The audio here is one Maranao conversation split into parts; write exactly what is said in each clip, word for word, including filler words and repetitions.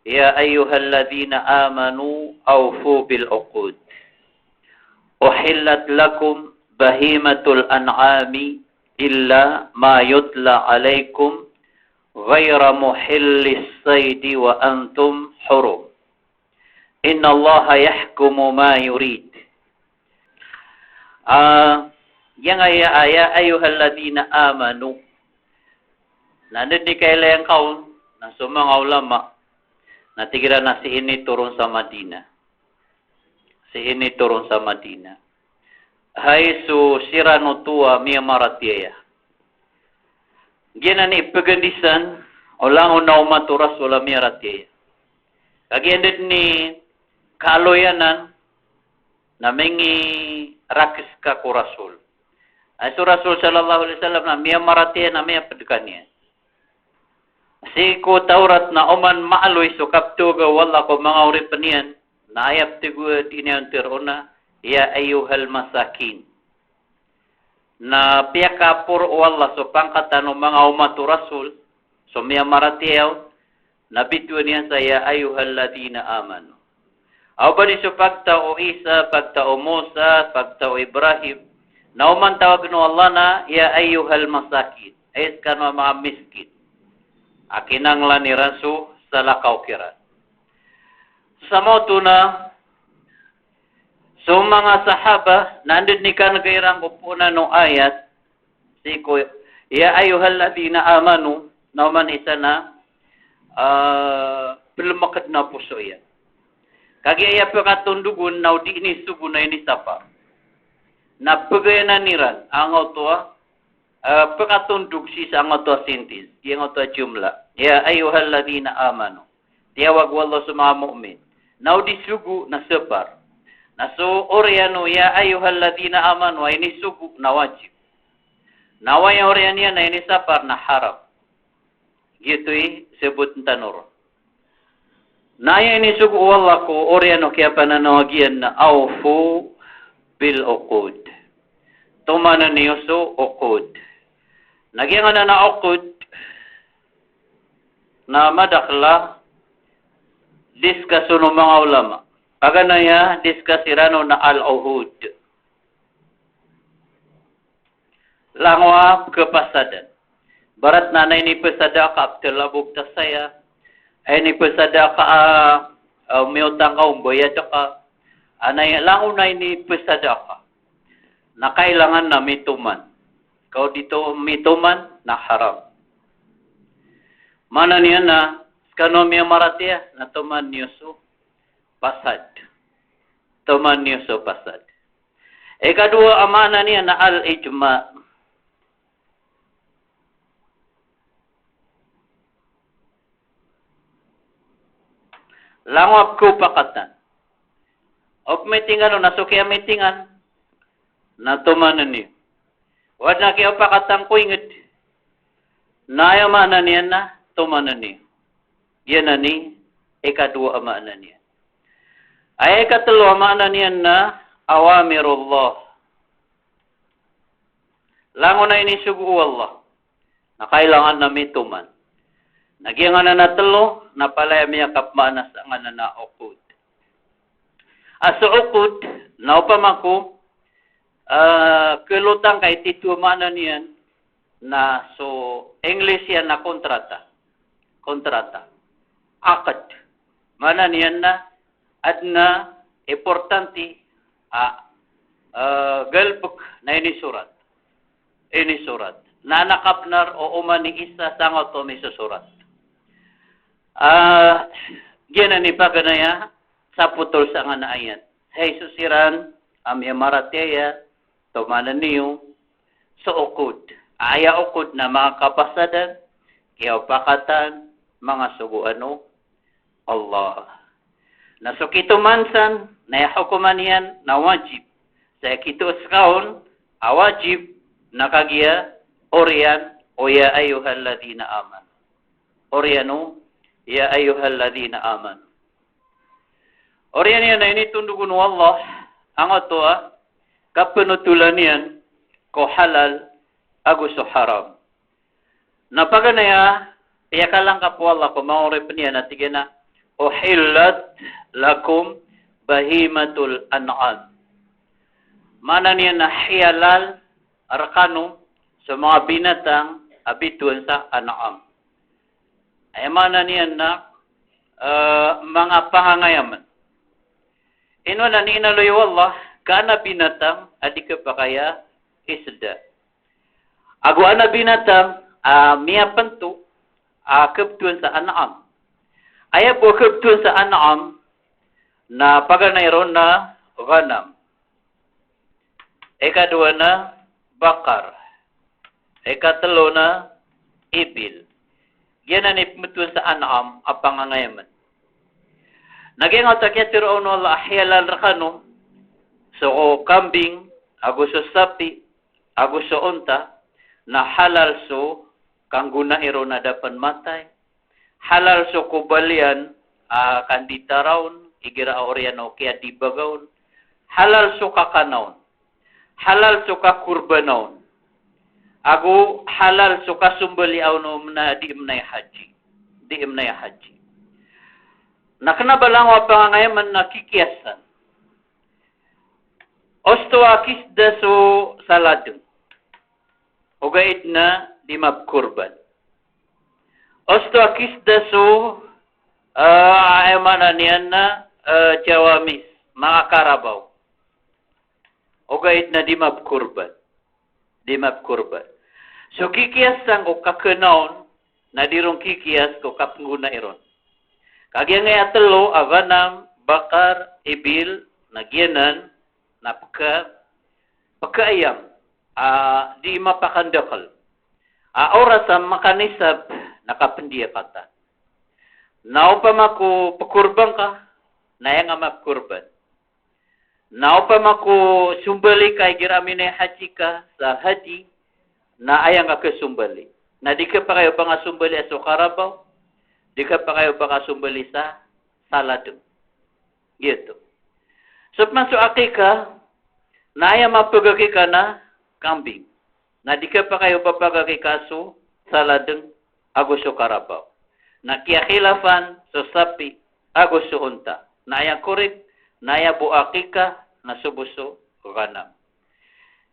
يا أيها الذين آمنوا أوفوا بالعقود. أحلت لكم بهيمة الأنعام إلا ما يتلى عليكم غير محلي الصيد وأنتم حرم. إن الله يحكم ما يريد. Ah, giyangkaya a ya ayyuhalladhina amanu. Na anda dn i kailay angka on, na so manga ulama na tig iran a sii initoron sa Madina. Sii initoron sa Madina. Hay so siran oto a miyamaratiyaya. Giyanan i pgandisan o langon a omat o Rasul a miyaratiyaya. Kagiya anda dn i kaaloy anan na mingirakes ka ko Rasul. Ay so Rasul sallallahu alaihi wasallam na miyamaratiyaya na miyapd ka niyan. Sii ko Tawrat na oman maaloy so kaptoga o Allah ko manga oripn iyan, na aya ptgoa dn iyan tharoon na, "Ya ayyuhal masakin." Na piyakaporo o Allah so pangkatan o manga omat o Rasul, so miyamaratiyaya on, na bitowan iyan sa "Ya ayyuhalladhina amanu." Aw ba di so pagtaw o Isa, pagtaw o Musa, pagtaw o Ibrahim, na oman tawagn o Allah na "Ya ayyuhal masakin." Ay skano a manga miskin a kinanglan iran so salakaw kiran. Sa maoto na so manga sahaba na anda dn i kanega iran ko poon o ayat, sii ko "Ya ayyuhalladhina amanu", na oman isa na, ah, plmkd na poso iyan. Kagiya aya pkatondog on na o di inisogo na inisapar. Na pagayanan iran angkoto a, ah, pkatondog sii sa angkoto a sentence, giyangkoto a jumlah. "Ya ayyuhalladhina amanu." Tiyawag o Allah so manga mu'min. Na o di sogo na sapar. Na so oriyan o "Ya ayyuhalladhina amanu" a inisogo na wajib. Na oway a oriyan iyan a inisapar na haram. Giyoto i sabotn tano ron. Na aya inisogo o Allah ko oriyan o kiyapananawagan iyan na "Awfu bil uqud." Tomanan iyo so uqud. Na giyangkanan a uqud na madakl a discuss o manga ulama. Paganay a discuss iran on na al-uhud. Langon a pkhapasadan. Ibarat na anay inipasad ka a pthalabok ta saya. Ay inipasad ka a, ah, miyotang ka o mbayad ka. Anay, langon a inipasad ka na kailangan na mitoman. Ka o di to mitoman na haram. Maana niyan na skano a miyamaratiyaya na toman iyo so pasad. Toman iyo so pasad. Ikadowa a maana niyan na al-ijma. Langon a pkhaopakatan. O pmiting kano na so kiyamitingan na tomanan iyo. O adn a kiyaopakatan ko ingd na aya maana niyan na tomanan iyo. Giyanan i ikadowa a maana niyan. Aya ikatlo a maana niyan na awamirullah. Langon a inisogo o Allah na kailangan na mitoman. Na giyangkanan a tlo na palaya miyakapmaana sangkanan a uqud. A so uqud na opama ko, ah, khalotang ka i titho a maana niyan na so English iyan na kontrata. Kontrata. Aqd. Maana niyan na adn a importante a, ah, galbk na inisorat. Inisorat. Na adn a kapnar o oman i isa sangkoto a misosorat. Ah, giyanan i paganay a sapotol sangkanan a ayat. Hay so siran a miyamaratiyaya, tomanan iyo so uqud. Aya uqud na manga kapasadan, kiyaopakatan, manga sogoan o Allah. Na so kitoman san na aya hokoman iyan na wajib. Sa aya kito ska on a wajib na kagiya oriyan o ya ayyuhalladhina amanu. Oriyan o ya ayyuhalladhina amanu. Oriyan iyan a initondog on o Allah angkoto a kapnotolan iyan ko halal ago so haram. Na paganay a iyakalangkap o Allah ko manga oripn iyan a tig iyan a, "Uhillat lakum bahimatul an'am." Maana niyan na hiyalal rekano so manga binatang a bitowan sa an'am. Aya maana niyan na, eh, manga pangangayaman. Ino na inaloy o Allah ka adn a binatang a di khapakay a isda. Ago adn a binatang a miyapento a khabtowan sa an'am. Aya bo a khabtowan sa an'am na paganay ron na ghanam. Ikadowa na bakar. Ikatelo na ibil. Giyanan i pmbtowan sa an'am a pangangayaman. Na giyangkoto a kiyatharoa on o Allah a hiyalal rekano so kambing, ago so sapi, ago so onta, na halal so kanggonai ron a da pn matay, halal so kobal iyan a kanditara on, igira a oriyan o kiyadibaga on, halal so kakana on, halal so kakorbana on, ago halal so kasombalia on o mna, di mnay haji. Di mnay haji. Na kena ba langon a pangangayaman na kikiyasan. Osto a kisda so saladeng. Ogaid na di mapkorban. Osto a kisda so, eh, aya maana niyan na, eh, jawamis, manga karabaw. Ogaid na di mapkorban. Di mapkorban. So kikiyas sangko kakena on, na di ron kikiyas ko kapnggonai ron. Ka giyangkaya telo, a ghanam, bakar, ibil, na giyanan, na pka, pkaayam, a di mapakandakel. A oras a makanisab na kapndiyakatan. Na opama ko pkorban ka, na aya nga mapkorban. Na opama ko sombali ka igira a minay haji ka sa hadi, na aya nga kasombali. Na di khapakay o ba nga sombali a so karabaw, di khapakay o ba nga sombali sa saladeng. Giyoto. So pman so akika, na aya mapagakika na kambing. Na di khapakay o ba pagakika so saladeng ago so karabaw. Na kiyakhilafan so sapi ago so onta. Na aya korek, na aya bo akika, na so bo so ghanam.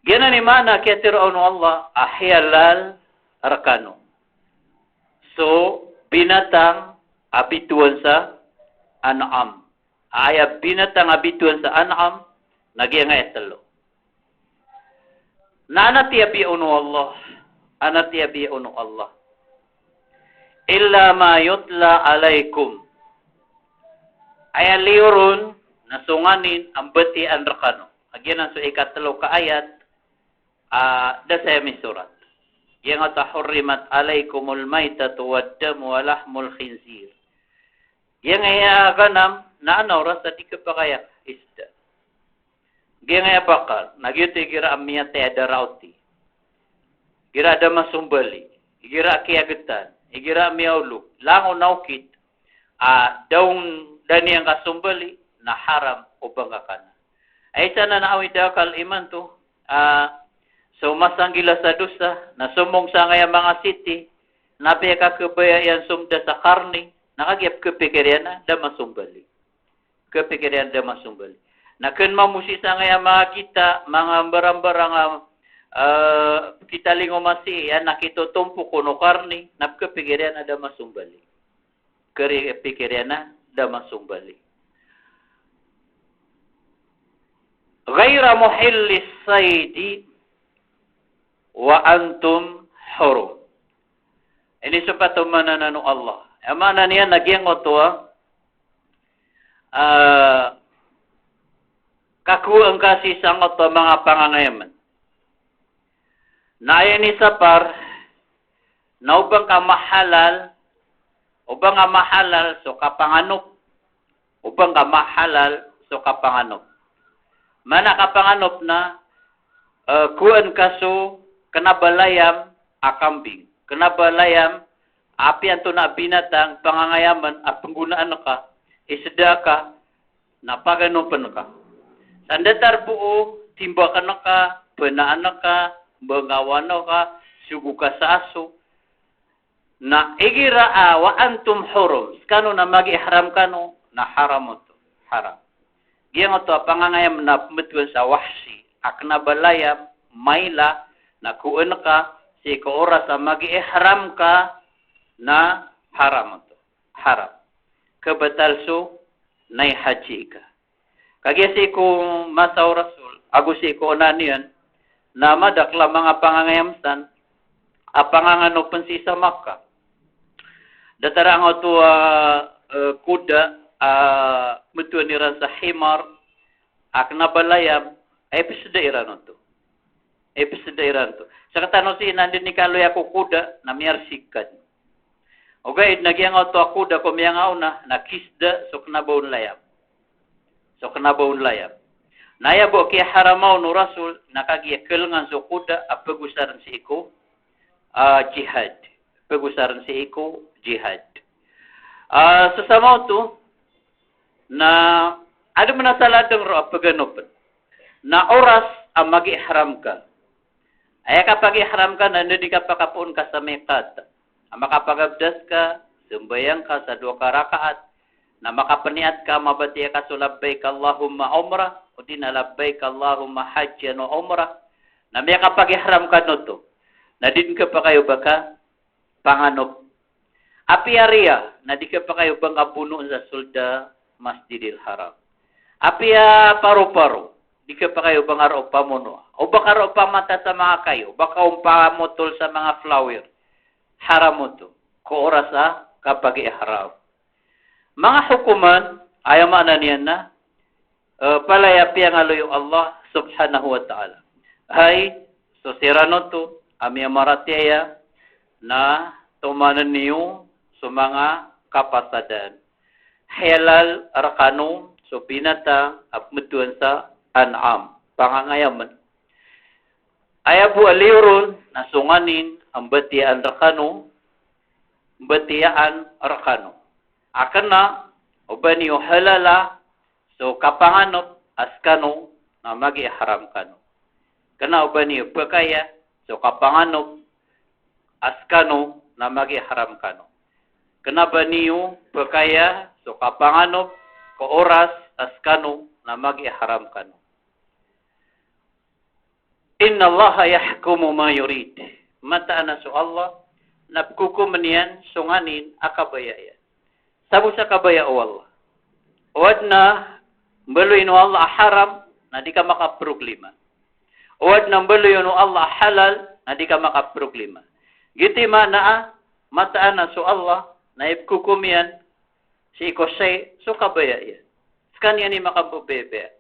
Giyanan i maana a kiyatharoa on o Allah a hiyalal rekano so binatang a bitowan sa an'am. Aya binatang a bitowan sa an'am, na giyangkaya telo. Na anat i abiya on o Allah, anat i abiya on o Allah. Illa ma yutla alaykum. Aya liyo ron na so nganin a mbatiyaan rekano. A giyanan so ikatelo ka ayat, a, da saya misorat. Giyangkoto a hurrimat alaykumul maytatu wad damu wa lahmul khinzir. Giyangkaya ghanam, na ana oras a di khapakay a isda. Giyangkaya bakar, na giyoto igira a miyatay a da raoti. Igira a da masombali. Igira a kiyagetan. Igira a miyaolog. Langon a okit. A da on da niyan kasombali, na haram o ba nga kana. Ay sana na awid a akal imanto, a, so masanggilas a dosa, na somong sangkaya manga siti, na piyakakhabaya iyan somda sa karni, na kagiya pkhapikir iyan a da masombali. Khapikir iyan a da masombali. Na ken mamosi sangkaya manga gita, manga mbarang-mbarang a, eh, kitalingoma sii, iyan na kitotompok o karni, na pkhapikir iyan a da masombali. Khapikir iyan a da masombali. Ghayra muhillis saydi wa antum hurum. Ini so patomanan o Allah. Aya maana niyan na giyangkoto a, ah, kakowaan ka sii sangkoto a manga pangangayaman. Na aya inisapar, na o ba ngka mahalal, o ba ngka mahalal so kapanganop, o ba ngka mahalal so kapanganop. Maana kapanganop na, eh, kowaan ka so kena ba layam a kambing, kena ba layam a apiya antonaa a binatang, pangangayaman a penggonaan ka, iseda ka, na paganopen ka. Sa datar bo o timbaken ka, benaan ka, bengawan ka, sogo ka sa aso, Na igira a wa antum hurum, skano na magi ihram kano, na haram oto. Haram. Giyangkoto a pangangayam na pmbtowan sa Wahshi, a kna ba layam, maila, na koon ka, sii ko oras a magi ihram ka, na haram oto. Haram. Kabatal so nai haji ka. Kagiya sii ko masa o Rasul, ago sii ko onayan iyan, na madakl a manga pangangayam san, a panganganop pn sii sa Makkah. Datar angkoto a, eh, kuda, a, pmbtowan iran sa himar, a kna ba layam, a ipsda iran oto. Ipsda iran oto. Sktano sii na anda dn i kaloya ko kuda, na miyarsikad. Ogaid na giyangkoto a kuda ko miyangaona, na kisda so kna ba on layam. So kna ba on layam. Na aya bo a kiyaharama on o Rasul, na kagiya khalangan so kuda, a pagosarn sii ko, a, jihad. Pagosarn sii ko jihad. A, sasama oto, na adn a masa a ladng roo a paganopn. Na oras a magi ihram ka. Aya kapag-ihram ka na anda di kapakapoon ka sa miqat. A makapagabdas ka, sambayang ka sa dowa ka rakaat, na makapniyat ka, mabatiya ka so labbaik Allahumma umrah, odi na labbaik Allahumma hajjan wa umrah. Na miyakapag-ihram ka oto. Na di dn khapakay o ba ka panganop. Apiya riya, na di khapakay o ba nga bonoon sa sold a Masjidil Haram. Apiya paroparo, di khapakay o ba nga roo pamonoa. O ba ka roo pamata sa manga kayo, o ba ka on pamotol sa manga flower. Haram oto ko oras a kapag-ihram. Manga hokoman, aya maana niyan na, eh, palaya piyangaloy o Allah subhanahu wa ta'ala. Hay, so siran oto a miyamaratiyaya na tomanan iyo so manga kapasadan. Halal rkano so binatang a pmbtowan sa an'am, pangangayamn. Aya bo a liyo ron na so nganin a mbatiyaan rkano, mbatiyaan rkano. A kna o ba niyo halala so kapanganop a skano na magi-ihram kano. Kna o ba niyo pkaya so kapanganop a skano na magi-ihram kano. Kna ba niyo pkaya so kapanganop ko oras a skano na magi-ihram kano. Innallaha yahkumu ma yurid. Mataan a so Allah na pkhokomn iyan so nganin a kabaya iyan. Sabo sa kabaya o Allah. O adn a mbaloyin o Allah a haram, na di ka makaproblema. O adn a mbaloyin o Allah a halal, na di ka makaproblema. Giyoto i maana a mataan a so Allah na ipkhokom iyan sii ko shay so kabaya iyan. Skaniyan i makambabayabaya.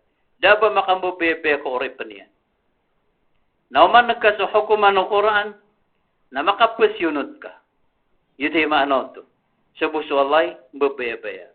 Da a ba makambabayabaya ko oripn iyan. Na oman ka so hokoman o Qur'an, na makapasiyonot ka. Giyoto i maana oto. Sabo so Allah i mbabayabaya.